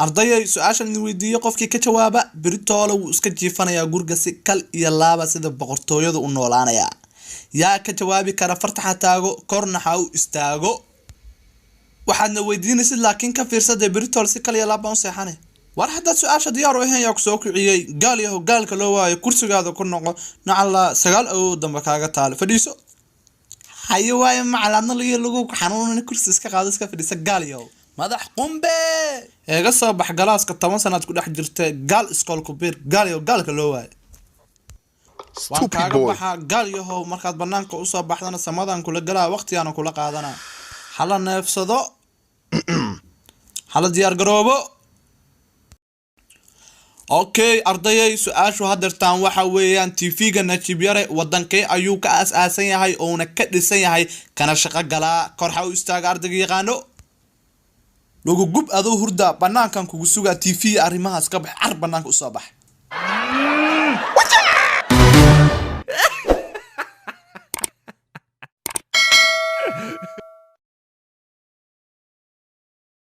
Ardayay, su-aashan idin weydiiyey qofkii ka jawaaba beritoole wuu iska jiifanayaa guriga si kal iyo laaba, sida boqortooyada u noolaanayaa. Yaa ka jawaabi kara? Fartaxa taago, korna ha u istaago. Waxaadna weydiinaysid laakiin ka fiirsade, beritoole si kal iyo laab baan u seexanay. War haddaad su-aasha diyaar u ahayn, yaa ku soo kiciyey? Gaal yahow, gaalka loo waayo, kursigaada ku noqo. Nacala sagaal awood dambe kaaga taale, fadhiiso. Haye waayo macal adna lagu xanuunan, kursi iska qaado, iska fadhiisa. Gaal yahow, madax qumbe, eega soo bax galaaska. 10 sanaad ku dhex jirta, gaal iskoolku biir. Gaal yahow, gaalka loo waayo, waan Stupid kaaga boy. baxaa. Gaal yahow, markaad banaanka usoo baxdana samadaan kula galaa, waqtigaana kula qaadanaa. Hala neefsado, hala diyaar garoobo. Okay ardayay, su-aashu hadeertaan waxa weeyaan: TV-ga Najiib Yare wadankee ayuu ka aas-aasan yahay ouna ka dhisan yahay kana shaqo galaa? Kor ha u istaaga ardayga yaqaano. Lagu gub adoo hurda banaankan kugu sugaa. TV arrimahaas ka bax, car banaanka usoo bax.